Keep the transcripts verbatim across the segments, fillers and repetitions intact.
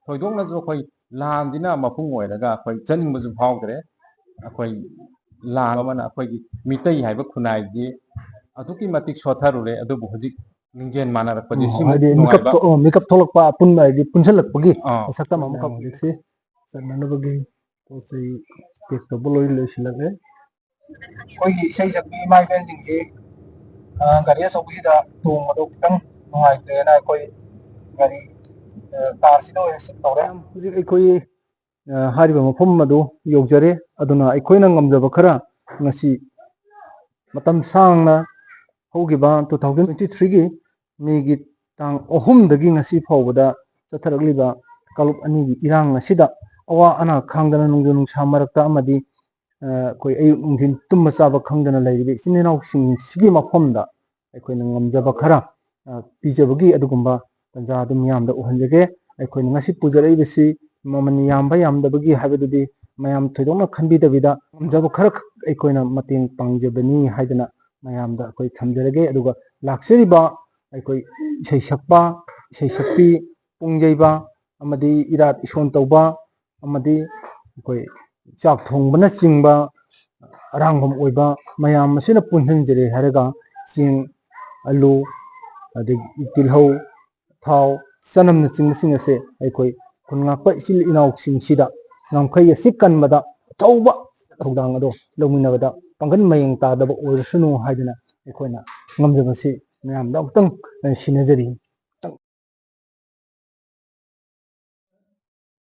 ꯊꯣꯏꯗꯣꯛꯅꯁꯨ ꯑꯩꯈꯣꯏ ꯂꯥꯟꯁꯤꯅ ꯃꯄꯨꯡ ꯑꯣꯏꯔꯒ ꯑꯩꯈꯣꯏ ꯆꯠꯅꯤꯡꯕꯁꯨ ꯐꯥꯎꯗ꯭ꯔꯦ꯫ ꯑꯩꯈꯣꯏ ꯂꯥꯟ ꯑꯃꯅ ꯑꯩꯈꯣꯏꯒꯤ ꯃꯤꯇꯩ ꯍꯥꯏꯕ ꯈꯨꯟꯅꯥꯏꯁꯤ ꯑꯗꯨꯛꯀꯤ ꯃꯇꯤꯛ ꯁꯣꯠꯊꯔꯨꯔꯦ, ꯑꯗꯨꯕꯨ ꯍꯧꯖꯤꯛ ꯂꯤꯡꯖꯦꯜ ꯃꯥꯟꯅꯔꯛꯄꯁꯦ ꯎꯝ, ꯁꯤꯃꯨꯛ ꯍꯥꯏꯗꯤ ꯃꯤꯀꯞ ꯅꯨꯡꯉꯥꯏꯕ꯫ ꯊꯣꯛ-, ꯑ, ꯃꯤꯀꯞ ꯊꯣꯛꯂꯛꯄ ꯑꯄꯨꯟꯕ ꯍꯥꯏꯗꯤ ꯄꯨꯟꯁꯤꯜꯂꯛꯄꯒꯤ ꯑꯥ꯫ ꯃꯁꯛꯇꯝ ꯑꯃꯈꯛ ꯍꯧꯖꯤꯛꯁꯤ ꯆꯠꯅꯅꯕꯒꯤ ꯄꯣꯠ ꯆꯩ ꯄꯦꯛ ꯇꯧꯕ ꯂꯣꯏ ꯂꯣꯏꯁꯤꯜꯂꯛꯂꯦ꯫ ꯑꯩꯈꯣꯏꯒꯤ ꯏꯁꯩ ꯁꯛꯄꯤ ꯏꯃꯥ ꯏꯕꯦꯟꯁꯤꯡꯁꯤ, ꯑ, ꯒꯥꯔꯤ ꯑꯆꯧꯕꯁꯤꯗ ꯇꯣꯡꯕꯗꯣ ꯈꯤꯇꯪ ꯅꯨꯡꯉꯥꯏꯇ꯭ꯔꯦꯅ ꯑꯩꯈꯣꯏ ꯒꯥꯔꯤ, ꯑ, ꯀꯥꯔꯁꯤꯗ ꯑꯣꯏꯅ ꯁꯤꯐ ꯇꯧꯔꯦ꯫ ꯍꯧꯖꯤꯛ ꯑꯩꯈꯣꯏ, ꯑ, ꯍꯥꯏꯔꯤꯕ ꯃꯐꯝ ꯑꯗꯨ ꯌꯧꯖꯔꯦ꯫ ꯑꯗꯨꯅ ꯑꯩꯈꯣꯏꯅ ꯉꯝꯖꯕ ꯈꯔ ꯉꯁꯤ ꯃꯇꯝ ꯁꯥꯡꯅ ꯍꯧꯈꯤꯕ two thousand twenty-threeꯒꯤ ꯃꯦꯒꯤ ꯇꯥꯡ ꯑꯍꯨꯝꯗꯒꯤ ꯉꯁꯤ ꯐꯥꯎꯕꯗ ꯆꯠꯊꯔꯛꯂꯤꯕ ꯀꯥꯡꯂꯨꯞ ꯑꯅꯤꯒꯤ ꯏꯔꯥꯡ ꯑꯁꯤꯗ ꯑꯋꯥ ꯑꯅꯥ ꯈꯥꯡꯗꯅ ꯅꯣꯡꯖꯨ ꯅꯨꯡꯁꯥ ꯃꯔꯛꯇ ꯑꯃꯗꯤ, ꯑ, ꯑꯩꯈꯣꯏ ꯑꯌꯨꯛ ꯅꯨꯡꯊꯤꯟ ꯇꯨꯝꯕ ꯆꯥꯕ ꯈꯪꯗꯅ ꯂꯩꯔꯤꯕ ꯏꯆꯤꯟ ꯏꯅꯥꯎꯁꯤꯡꯁꯤꯒꯤ ꯃꯐꯝꯗ ꯑꯩꯈꯣꯏꯅ ꯉꯝꯖꯕ ꯈꯔ, ꯑ, ꯄꯤꯖꯕꯒꯤ ꯑꯗꯨꯒꯨꯝꯕ ꯇꯥꯟꯖꯥ ꯑꯗꯨ ꯃꯤꯌꯥꯝꯗ ꯎꯍꯟꯖꯒꯦ꯫ ꯑꯩꯈꯣꯏꯅ ꯉꯁꯤ ꯄꯨꯖꯔꯛꯏꯕꯁꯤ ꯃꯃꯜ ꯌꯥꯝꯕ ꯌꯥꯝꯗꯕꯒꯤ ꯍꯥꯏꯕꯗꯨꯗꯤ ꯃꯌꯥꯝ ꯊꯣꯏꯗꯣꯛꯅ ꯈꯟꯕꯤꯗꯕꯤꯗ ꯉꯝꯖꯕ ꯈꯔ ꯑꯩꯈꯣꯏꯅ ꯃꯇꯦꯡ ꯄꯥꯡꯖꯕꯅꯤ ꯍꯥꯏꯗꯅ ꯃꯌꯥꯝꯗ ꯑꯩꯈꯣꯏ ꯊꯝꯖꯔꯒꯦ꯫ ꯑꯗꯨꯒ ꯂꯥꯛꯆꯔꯤꯕ ꯑꯩꯈꯣꯏ ꯏꯁꯩ ꯁꯛꯄ, ꯏꯁꯩ ꯁꯛꯄꯤ, ꯄꯨꯡ ꯌꯩꯕ ꯑꯃꯗꯤ ꯏꯔꯥꯠ ꯏꯁꯣꯟ ꯇꯧꯕ ꯑꯃꯗꯤ ꯑꯩꯈꯣꯏ ꯆꯥꯛ ꯊꯣꯡꯕꯅꯆꯤꯡꯕ ꯑꯔꯥꯡꯐꯝ ꯑꯣꯏꯕ ꯃꯌꯥꯝ ꯑꯁꯤꯅ ꯄꯨꯟꯁꯤꯟꯖꯔꯦ ꯍꯥꯏꯔꯒ ꯆꯦꯡ, ꯑꯂꯨ, ꯑꯗꯒꯤ ꯇꯤꯜꯍꯧ, ꯊꯥꯎ, ꯆꯅꯝꯅꯆꯤꯡꯕꯁꯤꯡ ꯑꯁꯦ ꯑꯩꯈꯣꯏ ꯈꯨꯟ ꯉꯥꯛꯄ ꯏꯆꯤꯜ ꯏꯅꯥꯎꯁꯤꯡꯁꯤꯗ ꯉꯝꯈꯩ ꯑꯁꯤ ꯀꯟꯕꯗ ꯑꯆꯧꯕ ꯊꯧꯗꯥꯡ ꯑꯗꯣ ꯂꯧꯃꯤꯟꯅꯕꯗ ꯄꯥꯡꯒꯜ ꯃꯌꯦꯡ ꯇꯥꯗꯕ ꯑꯣꯏꯔꯁꯅꯨ ꯍꯥꯏꯗꯅ ꯑꯩꯈꯣꯏꯅ ꯉꯝꯖꯕꯁꯤ ꯃꯌꯥꯝꯗ ꯑꯃꯨꯛꯇꯪ, ꯑ, ꯁꯤꯟꯅꯖꯔꯤ꯫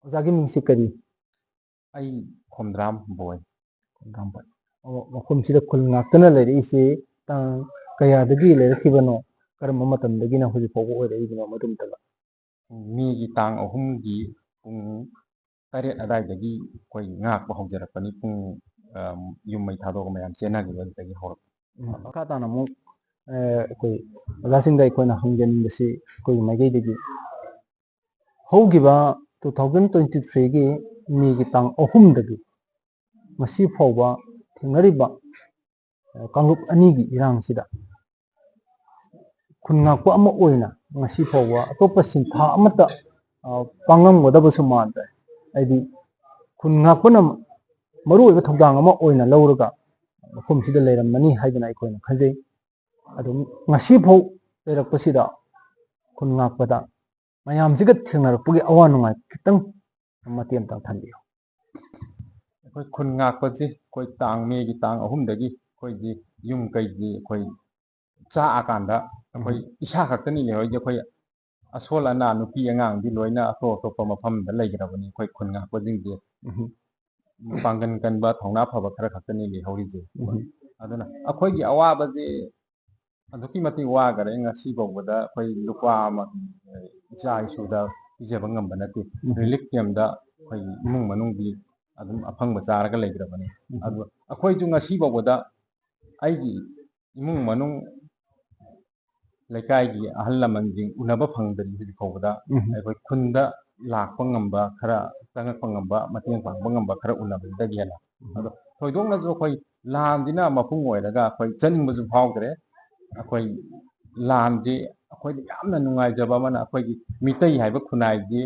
ꯑꯣꯖꯥꯒꯤ ꯃꯤꯡꯁꯤ ꯀꯔꯤ? ꯑꯩ ꯈꯣꯝꯗ꯭ꯔꯥꯝ ꯕꯣꯏ꯫ ꯈꯣꯝꯗ꯭ꯔꯥꯝ ꯕꯣꯏ꯫ ꯑꯣ, ꯃꯐꯝꯁꯤꯗ ꯈꯨꯜ ꯉꯥꯛꯇꯨꯅ ꯂꯩꯔꯛꯏꯁꯤ ꯇꯥꯡ ꯀꯌꯥꯗꯒꯤ ꯂꯩꯔꯛꯈꯤꯕꯅꯣ? ꯀꯔꯝꯕ ꯃꯇꯝꯗꯒꯤꯅ ꯍꯧꯖꯤꯛ ꯐꯥꯎꯕ ꯑꯣꯏꯔꯛꯏꯕꯅꯣ? ꯃꯗꯨ ꯑꯝꯇꯒ꯫ ꯃꯦꯒꯤ ꯇꯥꯡ ꯑꯍꯨꯝꯒꯤ ꯄꯨꯡ ꯇꯔꯦꯠ ꯑꯗꯥꯏꯗꯒꯤ ꯑꯩꯈꯣꯏ ꯉꯥꯛꯄ ꯍꯧꯖꯔꯛꯄꯅꯤ꯫ ꯄꯨꯡ, ꯑ, ꯌꯨꯝ ꯃꯩ ꯊꯥꯗꯣꯛꯑꯒ ꯃꯌꯥꯝ ꯆꯦꯟꯅꯈꯤꯕꯗꯨꯗꯒꯤ ꯍꯧꯔꯛꯄ꯫ ꯎꯝ, ꯃꯈꯥ ꯇꯥꯅ ꯑꯃꯨꯛ, ꯑ, ꯑꯩꯈꯣꯏ ꯑꯣꯖꯥꯁꯤꯡꯗ ꯑꯩꯈꯣꯏꯅ ꯍꯪꯖꯅꯤꯡꯕꯁꯤ ꯑꯩꯈꯣꯏꯒꯤ ꯃꯥꯏꯀꯩꯗꯒꯤ ꯍꯧꯈꯤꯕ two thousand twenty-threeꯒꯤ ꯃꯦꯒꯤ ꯇꯥꯡ ꯑꯍꯨꯝꯗꯒꯤ ꯉꯁꯤ ꯐꯥꯎꯕ ꯊꯦꯡꯅꯔꯤꯕ, ꯑ, ꯀꯥꯡꯂꯨꯞ ꯑꯅꯤꯒꯤ ꯏꯔꯥꯡꯁꯤꯗ ꯈꯨꯟ ꯉꯥꯛꯄ ꯑꯃ ꯑꯣꯏꯅ ꯉꯁꯤ ꯐꯥꯎꯕ ꯑꯇꯣꯞꯄ ꯁꯤꯟꯊꯥ ꯑꯃꯠꯇ ꯄꯥꯡꯉꯝꯒꯗꯕꯁꯨ ꯃꯥꯟꯗ꯭ꯔꯦ꯫ ꯍꯥꯏꯗꯤ ꯈꯨꯟ ꯉꯥꯛꯄꯅ ꯃꯔꯨꯑꯣꯏꯕ ꯊꯧꯗꯥꯡ ꯑꯃ ꯑꯣꯏꯅ ꯂꯧꯔꯒ ꯃꯐꯝꯁꯤꯗ ꯂꯩꯔꯝꯃꯅꯤ ꯍꯥꯏꯗꯅ ꯑꯩꯈꯣꯏꯅ ꯈꯟꯖꯩ꯫ ꯑꯗꯨꯝ ꯉꯁꯤꯐꯥꯎ ꯂꯩꯔꯛꯄꯁꯤꯗ ꯈꯨꯟ ꯉꯥꯛꯄꯗ ꯃꯌꯥꯝꯁꯤꯒ ꯊꯦꯡꯅꯔꯛꯄꯒꯤ ꯑꯋꯥ ꯅꯨꯡꯉꯥꯏ ꯈꯤꯇꯪ ꯃꯇꯦꯛ ꯑꯃꯇꯪ ꯊꯝꯕꯤꯌꯨ꯫ ꯑꯩꯈꯣꯏ ꯈꯨꯟ ꯉꯥꯛꯄꯁꯤ ꯑꯩꯈꯣꯏ ꯇꯥꯡ, ꯃꯦꯒꯤ ꯇꯥꯡ ꯑꯍꯨꯝꯗꯒꯤ ꯑꯩꯈꯣꯏꯒꯤ ꯌꯨꯝ ꯀꯩꯒꯤ ꯑꯩꯈꯣꯏ ꯆꯥꯛꯑꯀꯥꯟꯗ ꯑꯩꯈꯣꯏ ꯏꯁꯥ ꯈꯛꯇꯅꯤ ꯂꯩꯍꯧꯔꯤꯁꯦ꯫ ꯑꯩꯈꯣꯏ ꯑꯁꯣꯜ ꯑꯅꯥ ꯅꯨꯄꯤ ꯑꯉꯥꯡꯗꯤ ꯂꯣꯏꯅ ꯑꯇꯣꯞ ꯑꯇꯣꯞꯄ ꯃꯐꯝꯗ ꯂꯩꯈ꯭ꯔꯕꯅꯤ꯫ ꯑꯩꯈꯣꯏ ꯈꯨꯟ ꯉꯥꯛꯄꯁꯤꯡꯁꯦ ꯄꯥꯡꯒꯜ ꯀꯟꯕ, ꯊꯧꯅꯥ ꯐꯕ ꯈꯔ ꯈꯛꯇꯅꯤ ꯂꯩꯍꯧꯔꯤꯁꯦ꯫ ꯑꯗꯨꯅ ꯑꯩꯈꯣꯏꯒꯤ ꯑꯋꯥꯕꯁꯦ ꯑꯗꯨꯛꯀꯤ ꯃꯇꯤꯛ ꯋꯥꯈꯔꯦ꯫ ꯉꯁꯤ ꯐꯥꯎꯕꯗ ꯑꯩꯈꯣꯏ ꯂꯨꯄꯥ ꯑꯃ ꯏꯆꯥ ꯏꯁꯨꯗ ꯄꯤꯖꯕ ꯉꯝꯕ ꯅꯠꯇꯦ꯫ ꯔꯤꯂꯤꯐ ꯀꯦꯝꯗ ꯑꯩꯈꯣꯏꯒꯤ ꯏꯃꯨꯡ ꯃꯅꯨꯡꯒꯤ ꯑꯗꯨꯝ ꯑꯐꯪꯕ ꯆꯥꯔꯒ ꯂꯩꯈ꯭ꯔꯕꯅꯤ꯫ ꯑꯗꯨꯒ ꯑꯩꯈꯣꯏꯁꯨ ꯉꯁꯤ ꯐꯥꯎꯕꯗ ꯑꯩꯒꯤ ꯏꯃꯨꯡ ꯃꯅꯨꯡ, ꯂꯩꯀꯥꯏꯒꯤ ꯑꯍꯜ ꯂꯃꯟꯁꯤꯡ ꯎꯅꯕ ꯐꯪꯗ꯭ꯔꯤ ꯍꯧꯖꯤꯛ ꯐꯥꯎꯕꯗ꯫ ꯑꯩꯈꯣꯏ ꯈꯨꯟꯗ ꯂꯥꯛꯄ ꯉꯝꯕ ꯈꯔ, ꯆꯪꯉꯛꯄ ꯉꯝꯕ, ꯃꯇꯦꯡ ꯄꯥꯡꯕ ꯉꯝꯕ ꯈꯔ ꯎꯅꯕꯁꯤꯗꯒꯤ ꯍꯦꯟꯅ꯫ ꯑꯗꯣ ꯊꯣꯏꯗꯣꯛꯅꯁꯨ ꯑꯩꯈꯣꯏ ꯂꯥꯟꯁꯤꯅ ꯃꯄꯨꯡ ꯑꯣꯏꯔꯒ ꯑꯩꯈꯣꯏ ꯆꯠꯅꯤꯡꯕꯁꯨ ꯐꯥꯎꯗ꯭ꯔꯦ꯫ ꯑꯩꯈꯣꯏ ꯂꯥꯟꯁꯤ ꯑꯩꯈꯣꯏꯗ ꯌꯥꯝꯅ ꯅꯨꯡꯉꯥꯏꯖꯕ ꯑꯃꯅ, ꯑꯩꯈꯣꯏꯒꯤ ꯃꯤꯇꯩ ꯍꯥꯏꯕ ꯈꯨꯟꯅꯥꯏꯁꯤ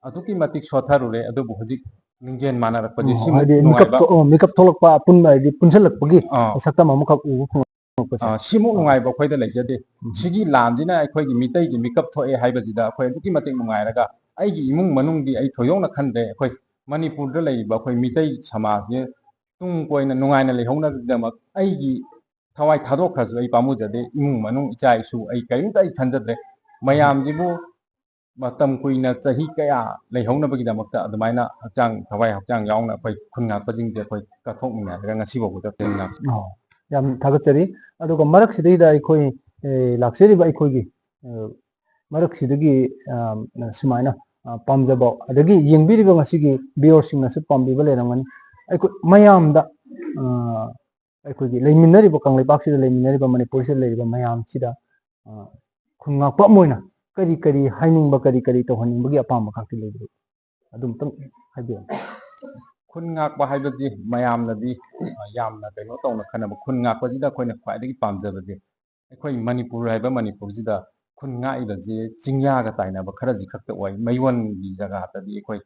ꯑꯗꯨꯛꯀꯤ ꯃꯇꯤꯛ ꯁꯣꯠꯊꯔꯨꯔꯦ, ꯑꯗꯨꯕꯨ ꯍꯧꯖꯤꯛ ꯂꯤꯡꯖꯦꯜ ꯃꯥꯟꯅꯔꯛꯄꯁꯤ ꯁꯤꯃꯨꯛ ꯍꯥꯏꯗꯤ ꯃꯤꯀꯞ ꯅꯨꯡꯉꯥꯏꯕ, ꯊꯣꯛ-, ꯑꯣ, ꯃꯤꯀꯞ ꯊꯣꯛꯂꯛꯄ ꯑꯄꯨꯟꯕ ꯍꯥꯏꯗꯤ ꯄꯨꯟꯁꯤꯜꯂꯛꯄꯒꯤ ꯑꯥ꯫ ꯁꯛꯇꯝ ꯑꯃꯈꯛ ꯎꯕ ꯐꯪꯉꯛꯄꯁꯦ꯫ ꯑꯥ, ꯁꯤꯃꯨꯛ ꯑꯥ꯫ ꯅꯨꯡꯉꯥꯏꯕ ꯑꯩꯈꯣꯏꯗ ꯂꯩꯖꯗꯦ꯫ ꯎꯝ꯫ ꯁꯤꯒꯤ ꯂꯥꯟꯁꯤꯅ ꯑꯩꯈꯣꯏꯒꯤ ꯃꯤꯇꯩꯒꯤ ꯃꯤꯀꯞ ꯊꯣꯛꯑꯦ ꯍꯥꯏꯕꯁꯤꯗ ꯑꯩꯈꯣꯏ ꯑꯗꯨꯛꯀꯤ ꯃꯇꯤꯛ ꯅꯨꯡꯉꯥꯏꯔꯒ ꯑꯩꯒꯤ ꯏꯃꯨꯡ ꯃꯅꯨꯡꯗꯤ ꯑꯩ ꯊꯣꯏꯗꯣꯛꯅ ꯈꯟꯗ꯭ꯔꯦ꯫ ꯑꯩꯈꯣꯏ ꯃꯅꯤꯄꯨꯔꯗ ꯂꯩꯔꯤꯕ ꯑꯩꯈꯣꯏ ꯃꯤꯇꯩ ꯁꯃꯥꯖꯁꯦ ꯇꯨꯡ ꯀꯣꯏꯅ ꯅꯨꯡꯉꯥꯏꯅ ꯂꯩꯍꯧꯅꯕꯒꯤꯗꯃꯛ ꯑꯩꯒꯤ ꯊꯋꯥꯏ ꯊꯥꯗꯣꯛꯈ꯭ꯔꯁꯨ ꯑꯩ ꯄꯥꯝꯃꯨꯖꯗꯦ꯫ ꯏꯃꯨꯡ ꯃꯅꯨꯡ, ꯏꯆꯥ ꯏꯁꯨ, ꯑꯩ ꯀꯔꯤꯝꯇ ꯑꯩ ꯈꯟꯖꯗ꯭ꯔꯦ꯫ ꯃꯌꯥꯝꯁꯤꯕꯨ ꯃꯇꯝ ꯀꯨꯏꯅ, ꯆꯍꯤ ꯀꯌꯥ ꯂꯩꯍꯧꯅꯕꯒꯤꯗꯃꯛꯇ ꯑꯗꯨꯃꯥꯏꯅ ꯍꯛꯆꯥꯡ, ꯊꯋꯥꯏ ꯍꯛꯆꯥꯡ ꯌꯥꯎꯅ ꯑꯩꯈꯣꯏ ꯈꯨꯟ ꯉꯥꯛꯄꯁꯤꯡꯁꯦ ꯑꯩꯈꯣꯏ ꯀꯠꯊꯣꯛꯃꯤꯟꯅꯔꯒ ꯉꯁꯤ ꯐꯥꯎꯕꯗ ꯈꯨꯟ ꯉꯥꯛ- ꯑꯣ, ꯌꯥꯝ ꯊꯥꯒꯠꯆꯔꯤ꯫ ꯑꯗꯨꯒ ꯃꯔꯛꯁꯤꯗꯩꯗ ꯑꯩꯈꯣꯏ, ꯑꯦ, ꯂꯥꯛꯆꯔꯤꯕ ꯑꯩꯈꯣꯏꯒꯤ, ꯑ, ꯃꯔꯛꯁꯤꯗꯒꯤ, ꯑ, ꯁꯨꯃꯥꯏꯅ, ꯑ, ꯄꯥꯝꯖꯕ, ꯑꯗꯒꯤ ꯌꯦꯡꯕꯤꯔꯤꯕ ꯉꯁꯤꯒꯤ viewerꯁꯤꯡꯅꯁꯨ ꯄꯥꯝꯕꯤꯕ ꯂꯩꯔꯝꯒꯅꯤ꯫ ꯑꯩꯈꯣꯏ ꯃꯌꯥꯝꯗ, ꯑ, ꯑꯩꯈꯣꯏꯒꯤ ꯂꯩꯃꯤꯟꯅꯔꯤꯕ, ꯀꯪꯂꯩꯄꯥꯛꯁꯤꯗ ꯂꯩꯃꯤꯟꯅꯔꯤꯕ, ꯃꯅꯤꯄꯨꯔꯁꯤꯗ ꯂꯩꯔꯤꯕ ꯃꯌꯥꯝꯁꯤꯗ, ꯑ, ꯈꯨꯟ ꯉꯥꯛꯄ ꯑꯃ ꯑꯣꯏꯅ ꯀꯔꯤ ꯀꯔꯤ ꯍꯥꯏꯅꯤꯡꯕ, ꯀꯔꯤ ꯀꯔꯤ ꯇꯧꯍꯟꯅꯤꯡꯕꯒꯤ ꯑꯄꯥꯝꯕ ꯈꯛꯇꯤ ꯂꯩꯕꯤꯕ? ꯑꯗꯨꯝꯇꯪ ꯍꯥꯏꯕꯤꯌꯨ꯫ ꯈꯨꯟ ꯉꯥꯛꯄ ꯍꯥꯏꯕꯗꯤ ꯃꯌꯥꯝꯅꯗꯤ, ꯑ, ꯌꯥꯝꯅ ꯀꯩꯅꯣ ꯇꯧꯅ ꯈꯟꯅꯕ, ꯈꯨꯟ ꯉꯥꯛꯄꯁꯤꯗ ꯑꯩꯈꯣꯏꯅ ꯈ꯭ꯋꯥꯏꯗꯒꯤ ꯄꯥꯝꯖꯕꯗꯤ ꯑꯩꯈꯣꯏ ꯃꯅꯤꯄꯨꯔ ꯍꯥꯏꯕ ꯃꯅꯤꯄꯨꯔꯁꯤꯗ ꯈꯨꯟ ꯉꯥꯛꯏꯕꯁꯤ ꯆꯤꯡꯌꯥꯒ ꯇꯥꯏꯅꯕ ꯈꯔꯁꯤ ꯈꯛꯇ ꯑꯣꯏ꯫ ꯃꯌꯣꯟꯒꯤ ꯖꯒꯥꯗꯗꯤ ꯑꯩꯈꯣꯏ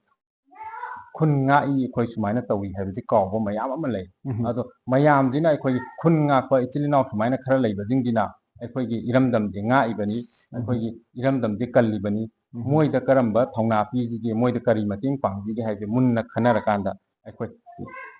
ꯈꯨꯟ ꯉꯥꯛꯏ, ꯑꯩꯈꯣꯏ ꯁꯨꯃꯥꯏꯅ ꯇꯧꯏ ꯍꯥꯏꯕꯁꯤ ꯀꯥꯎꯕ ꯃꯌꯥꯝ ꯑꯃ ꯂꯩ꯫ ꯎꯝ꯫ ꯑꯗꯣ ꯃꯌꯥꯝꯁꯤꯅ ꯑꯩꯈꯣꯏꯒꯤ ꯈꯨꯟ ꯉꯥꯛꯄ ꯏꯆꯤꯜ ꯏꯅꯥꯎ ꯁꯨꯃꯥꯏꯅ ꯈꯔ ꯂꯩꯕꯁꯤꯡꯁꯤꯅ ꯑꯩꯈꯣꯏꯒꯤ ꯏꯔꯝꯗꯝꯁꯦ ꯉꯥꯛꯏꯕꯅꯤ, ꯎꯝ꯫ ꯑꯩꯈꯣꯏꯒꯤ ꯏꯔꯝꯗꯝꯁꯦ ꯀꯜꯂꯤꯕꯅꯤ꯫ ꯎꯝ꯫ ꯃꯣꯏꯗ ꯀꯔꯝꯕ ꯊꯧꯅꯥ ꯄꯤꯁꯤꯒꯦ, ꯃꯣꯏꯗ ꯀꯔꯤ ꯃꯇꯦꯡ ꯄꯥꯡꯁꯤꯒꯦ ꯍꯥꯏꯕꯁꯦ ꯃꯨꯟꯅ ꯈꯟꯅꯔꯀꯥꯟꯗ ꯑꯩꯈꯣꯏ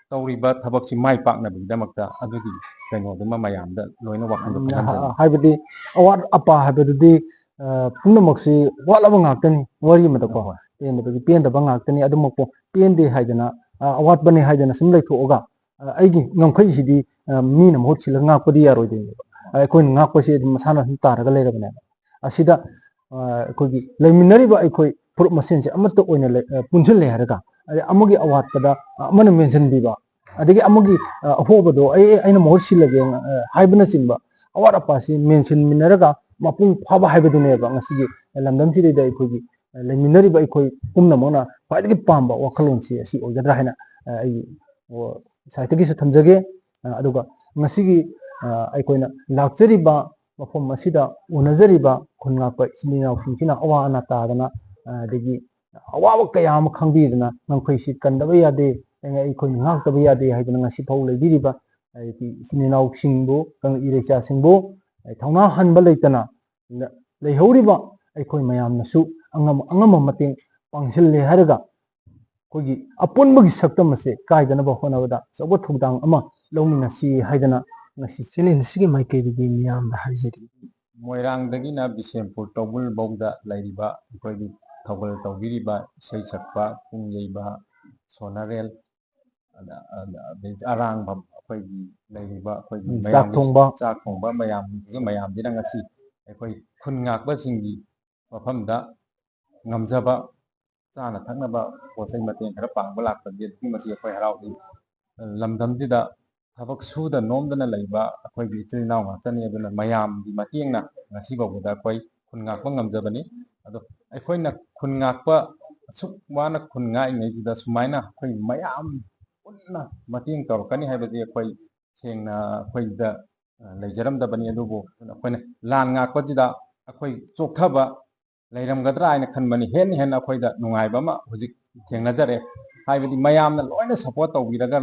ꯇꯧꯔꯤꯕ ꯊꯕꯛꯁꯤ ꯃꯥꯏ ꯄꯥꯛꯅꯕꯒꯤꯗꯃꯛꯇ ꯑꯗꯨꯒꯤ ꯀꯩꯅꯣꯗꯨꯃ ꯃꯌꯥꯝꯗ ꯂꯣꯏꯅ ꯋꯥꯈꯜꯗꯣ ꯎꯝ, ꯈꯟꯍꯟꯖꯅꯤꯡꯉꯤ꯫ ꯍꯥꯏꯕꯗꯤ ꯑꯋꯥꯠ ꯑꯄꯥ ꯍꯥꯏꯕꯗꯨꯗꯤ, ꯑ, ꯄꯨꯝꯅꯃꯛꯁꯤ ꯋꯥꯠꯂꯕ ꯉꯥꯛꯇꯅꯤ꯫ ꯋꯥꯔꯤ ꯑꯃꯗꯀꯣ, ꯍꯣꯏ꯫ ꯄꯦꯟꯗꯕꯒꯤ ꯄꯦꯟꯗꯕ ꯉꯥꯛꯇꯅꯤ꯫ ꯑꯗꯨꯃꯛꯄꯨ ꯄꯦꯟꯗꯦ ꯍꯥꯏꯗꯅ, ꯑ, ꯑꯋꯥꯠꯄꯅꯤ ꯍꯥꯏꯗꯅ ꯁꯨꯝ ꯂꯩꯊꯣꯛꯑꯒ, ꯑ, ꯑꯩꯒꯤ ꯉꯝꯈꯩꯁꯤꯗꯤ, ꯑ, ꯃꯤꯅ ꯃꯍꯨꯠ ꯁꯤꯜꯂꯒ ꯉꯥꯛꯄꯗꯤ ꯌꯥꯔꯣꯏꯗꯣꯏꯅꯦꯕ꯫ ꯑ, ꯑꯩꯈꯣꯏꯅ ꯉꯥꯛꯄꯁꯦ ꯑꯗꯨꯝ ꯃꯁꯥꯅ ꯑꯗꯨꯝ ꯇꯥꯔꯒ ꯂꯩꯔꯕꯅꯦꯕ꯫ ꯑꯁꯤꯗ, ꯑ, ꯑꯩꯈꯣꯏꯒꯤ ꯂꯩꯃꯤꯟꯅꯔꯤꯕ ꯑꯩꯈꯣꯏ ꯐꯨꯔꯨꯞ ꯃꯁꯦꯟꯁꯦ ꯑꯃꯠꯇ ꯑꯣꯏꯅ ꯂꯩ-, ꯑ, ꯄꯨꯟꯁꯤꯜꯂꯦ ꯍꯥꯏꯔꯒ, ꯑꯗꯩ ꯑꯃꯒꯤ ꯑꯋꯥꯠꯄꯗ ꯑꯃꯅ ꯃꯦꯟꯁꯤꯟꯕꯤꯕ, ꯑꯗꯒꯤ ꯑꯃꯒꯤ, ꯑ, ꯑꯍꯣꯕꯗꯣ ꯑꯩ, ꯑꯩꯅ ꯃꯍꯨꯠ ꯁꯤꯜꯂꯒꯦ, ꯑ, ꯍꯥꯏꯕꯅꯆꯤꯡꯕ ꯑꯋꯥꯠ ꯑꯄꯥꯁꯤ ꯃꯦꯟꯁꯤꯟꯃꯤꯟꯅꯔꯒ ꯃꯄꯨꯡ ꯐꯥꯕ ꯍꯥꯏꯕꯗꯨꯅꯦꯕ ꯉꯁꯤꯒꯤ ꯂꯝꯗꯝꯁꯤꯗꯩꯗ ꯑꯩꯈꯣꯏꯒꯤ, ꯑ, ꯂꯩꯃꯤꯟꯅꯔꯤꯕ ꯑꯩꯈꯣꯏ ꯄꯨꯝꯅꯃꯛꯅ ꯈ꯭ꯋꯥꯏꯗꯒꯤ ꯄꯥꯝꯕ ꯋꯥꯈꯜꯂꯣꯟꯁꯤ ꯑꯁꯤ ꯑꯣꯏꯒꯗ꯭ꯔꯥ ꯍꯥꯏꯅ, ꯑ, ꯑꯩ, ꯑꯣ, ꯁꯥꯏꯠꯇꯒꯤꯁꯨ ꯊꯝꯖꯒꯦ꯫ ꯑ, ꯑꯗꯨꯒ ꯉꯁꯤꯒꯤ, ꯑ, ꯑꯩꯈꯣꯏꯅ ꯂꯥꯛꯆꯔꯤꯕ ꯃꯐꯝ ꯑꯁꯤꯗ ꯎꯅꯖꯔꯤꯕ ꯈꯨꯟ ꯉꯥꯛꯄ ꯏꯆꯤꯜ ꯏꯅꯥꯎꯁꯤꯡꯁꯤꯅ ꯑꯋꯥ ꯑꯅꯥ ꯇꯥꯗꯅ, ꯑ, ꯑꯗꯒꯤ ꯑꯋꯥꯕ ꯀꯌꯥ ꯑꯃ ꯈꯪꯕꯤꯗꯨꯅ ꯉꯝꯈꯩꯁꯤ ꯀꯟꯗꯕ ꯌꯥꯗꯦ, ꯑꯩꯈꯣꯏꯅ ꯉꯥꯛꯇꯕ ꯌꯥꯗꯦ ꯍꯥꯏꯗꯨꯅ ꯉꯁꯤ ꯐꯥꯎ ꯂꯩꯕꯤꯔꯤꯕ ꯑꯩꯒꯤ ꯏꯆꯤꯜ ꯏꯅꯥꯎꯁꯤꯡꯕꯨ, ꯀꯪꯂꯩ ꯏꯔꯩꯆꯥꯁꯤꯡꯕꯨ ꯑꯩ ꯊꯧꯅꯥ ꯍꯟꯕ ꯂꯩꯇꯅ ꯂꯩꯍꯧꯔꯤꯕ ꯑꯩꯈꯣꯏ ꯃꯌꯥꯝꯅꯁꯨ ꯑꯉꯝ ꯑꯉꯝꯕ ꯃꯇꯦꯡ ꯄꯥꯡꯁꯤꯜꯂꯦ ꯍꯥꯏꯔꯒ ꯑꯩꯈꯣꯏꯒꯤ ꯑꯄꯨꯟꯕꯒꯤ ꯁꯛꯇꯝ ꯑꯁꯦ ꯀꯥꯏꯗꯅꯕ ꯍꯣꯠꯅꯕꯗ ꯑꯆꯧꯕ ꯊꯧꯗꯥꯡ ꯑꯃ ꯂꯧꯃꯤꯟꯅꯁꯤ ꯍꯥꯏꯗꯅ ꯉꯁꯤ ꯆꯦꯂꯦꯟꯖꯁꯤꯒꯤ ꯃꯥꯏꯀꯩꯗꯒꯤ ꯃꯤꯌꯥꯝꯗ ꯍꯥꯏꯖꯔꯤ꯫ ꯃꯣꯏꯔꯥꯡꯗꯒꯤꯅ ꯕꯤꯁꯦꯝꯄꯨꯔ ꯇꯧꯕꯜ ꯐꯥꯎꯗ ꯂꯩꯔꯤꯕ ꯑꯩꯈꯣꯏꯒꯤ ꯊꯧꯒꯜ ꯇꯧꯕꯤꯔꯤꯕ ꯏꯁꯩ ꯁꯛꯄ, ꯄꯨꯡ ꯌꯩꯕ, ꯁꯣꯅꯔꯦꯜ, ꯑꯗ-, ꯑꯗ-, ꯑꯗꯩ ꯑꯔꯥꯡꯕꯝ ꯑꯩꯈꯣꯏꯒꯤ ꯂꯩꯔꯤꯕ ꯑꯩꯈꯣꯏꯒꯤ ꯎꯝ, ꯆꯥꯛ ꯃꯌꯥꯝꯒꯤ ꯊꯣꯡꯕ꯫ ꯆꯥꯛ ꯊꯣꯡꯕ ꯃꯌꯥꯝꯁꯤꯒ, ꯃꯌꯥꯝꯁꯤꯅ ꯉꯁꯤ ꯑꯩꯈꯣꯏ ꯈꯨꯟ ꯉꯥꯛꯄꯁꯤꯡꯒꯤ ꯃꯐꯝꯗ ꯉꯝꯖꯕ ꯆꯥꯅ ꯊꯛꯅꯕ ꯄꯣꯠ ꯆꯩ ꯃꯇꯦꯡ ꯈꯔ ꯄꯥꯡꯕ ꯂꯥꯛꯄꯒꯤ ꯑꯗꯨꯛꯀꯤ ꯃꯇꯤꯛ ꯑꯩꯈꯣꯏ ꯍꯔꯥꯎꯏ꯫ ꯂꯝꯗꯝꯁꯤꯗ ꯊꯕꯛ ꯁꯨꯗ ꯅꯣꯝꯗꯅ ꯂꯩꯕ ꯑꯩꯈꯣꯏꯒꯤ ꯏꯆꯤꯜ ꯏꯅꯥꯎ ꯉꯥꯛꯇꯅꯤ꯫ ꯑꯗꯨꯅ ꯃꯌꯥꯝꯒꯤ ꯃꯇꯦꯡꯅ ꯉꯁꯤ ꯐꯥꯎꯕꯗ ꯑꯩꯈꯣꯏ ꯈꯨꯟ ꯉꯥꯛꯄ ꯉꯝꯖꯕꯅꯤ꯫ ꯑꯗꯣ ꯑꯩꯈꯣꯏꯅ ꯈꯨꯟ ꯉꯥꯛꯄ, ꯑꯁꯨꯛ ꯋꯥꯅ ꯈꯨꯟ ꯉꯥꯛꯏꯉꯩꯁꯤꯗ ꯁꯨꯃꯥꯏꯅ ꯑꯩꯈꯣꯏ ꯃꯌꯥꯝ ꯄꯨꯟꯅ ꯃꯇꯦꯡ ꯇꯧꯔꯛꯀꯅꯤ ꯍꯥꯏꯕꯁꯤ ꯑꯩꯈꯣꯏ ꯁꯦꯡꯅ ꯑꯩꯈꯣꯏꯗ, ꯑ, ꯂꯩꯖꯔꯝꯗꯕꯅꯤ꯫ ꯑꯗꯨꯕꯨ ꯑꯩꯈꯣꯏꯅ ꯂꯥꯟ ꯉꯥꯛꯄꯁꯤꯗ ꯑꯩꯈꯣꯏ ꯆꯣꯛꯊꯕ ꯂꯩꯔꯝꯒꯗ꯭ꯔꯥ ꯍꯥꯏꯅ ꯈꯟꯕꯅꯤ꯫ ꯍꯦꯟꯅ ꯍꯦꯟꯅ ꯑꯩꯈꯣꯏꯗ ꯅꯨꯡꯉꯥꯏꯕ ꯑꯃ ꯍꯧꯖꯤꯛ ꯊꯦꯡꯅꯖꯔꯦ꯫ ꯍꯥꯏꯕꯗꯤ ꯃꯌꯥꯝꯅ ꯂꯣꯏꯅ ꯁꯞꯄꯣꯔꯠ ꯇꯧꯕꯤꯔꯒ,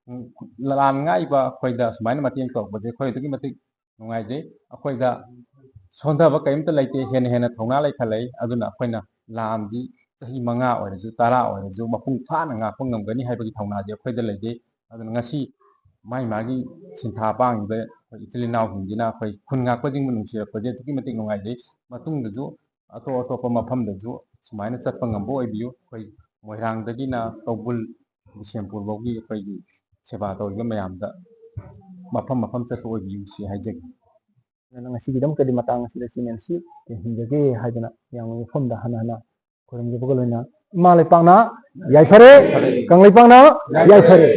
ꯎꯝ, ꯂꯥꯟ ꯉꯥꯛꯏꯕ ꯑꯩꯈꯣꯏꯗ ꯁꯨꯃꯥꯏꯅ ꯃꯇꯦꯡ ꯇꯧꯔꯛꯄꯁꯦ ꯑꯩꯈꯣꯏ ꯑꯗꯨꯛꯀꯤ ꯃꯇꯤꯛ ꯅꯨꯡꯉꯥꯏꯖꯩ꯫ ꯑꯩꯈꯣꯏꯗ ꯁꯣꯟꯊꯕ ꯀꯔꯤꯝꯇ ꯂꯩꯇꯦ, ꯍꯦꯟꯅ ꯍꯦꯟꯅ ꯊꯧꯅꯥ ꯂꯩꯈꯠꯂꯛꯏ꯫ ꯑꯗꯨꯅ ꯑꯩꯈꯣꯏꯅ ꯂꯥꯟꯁꯤ ꯆꯍꯤ ꯃꯉꯥ ꯑꯣꯏꯔꯁꯨ, ꯇꯔꯥ ꯑꯣꯏꯔꯁꯨ, ꯃꯄꯨꯡ ꯐꯥꯅ ꯉꯥꯛꯄ ꯉꯝꯒꯅꯤ ꯍꯥꯏꯕꯒꯤ ꯊꯧꯅꯥꯁꯦ ꯑꯩꯈꯣꯏꯗ ꯂꯩꯖꯩ꯫ ꯑꯗꯨꯅ ꯉꯁꯤ ꯃꯥꯒꯤ ꯃꯥꯒꯤ ꯁꯤꯟꯊꯥ ꯄꯥꯡꯉꯤꯕ ꯑꯩꯈꯣꯏ ꯏꯆꯤꯜ ꯏꯅꯥꯎꯁꯤꯡꯁꯤꯅ ꯑꯩꯈꯣꯏ ꯈꯨꯟ ꯉꯥꯛꯄꯁꯤꯡꯕꯨ ꯅꯨꯡꯁꯤꯔꯛꯄꯁꯦ ꯑꯗꯨꯛꯀꯤ ꯃꯇꯤꯛ ꯅꯨꯡꯉꯥꯏꯖꯩ꯫ ꯃꯇꯨꯡꯗꯁꯨ ꯑꯇꯣꯞ ꯑꯇꯣꯞꯄ ꯃꯐꯝꯗꯁꯨ ꯁꯨꯃꯥꯏꯅ ꯆꯠꯄ ꯉꯝꯕ ꯑꯣꯏꯕꯤꯌꯨ꯫ ꯑꯩꯈꯣꯏ ꯃꯣꯏꯔꯥꯡꯗꯒꯤꯅ ꯇꯧꯕꯨꯜ, ꯕꯤꯁꯦꯝꯄꯨꯔ ꯐꯥꯎꯒꯤ ꯑꯩꯈꯣꯏꯒꯤ ꯁꯦꯕꯥ ꯇꯧꯔꯤꯕ ꯃꯌꯥꯝꯗ ꯃꯐꯝ ꯃꯐꯝ ꯆꯠꯄ ꯑꯣꯏꯕꯤꯌꯨ ꯁꯤ ꯍꯥꯏꯖꯒꯦ꯫ ꯑꯗꯨꯅ ꯉꯁꯤꯒꯤꯗꯃꯛꯇꯗꯤ ꯃꯇꯥꯡ ꯑꯁꯤꯗ ꯁꯤ ꯃꯌꯥꯝꯁꯤ ꯇꯦꯟꯁꯤꯟꯖꯒꯦ ꯍꯥꯏꯗꯅ ꯃꯌꯥꯝꯒꯤ ꯃꯐꯝꯗ ꯍꯟꯅ ꯍꯟꯅ ꯈꯨꯔꯨꯝꯖꯕꯒ ꯂꯣꯏꯅ ꯏꯃꯥ ꯂꯩꯄꯥꯛꯅ ꯌꯥꯏꯐꯔꯦ, ꯀꯪꯂꯩꯄꯥꯛꯅ ꯌꯥꯏꯐꯔꯦ꯫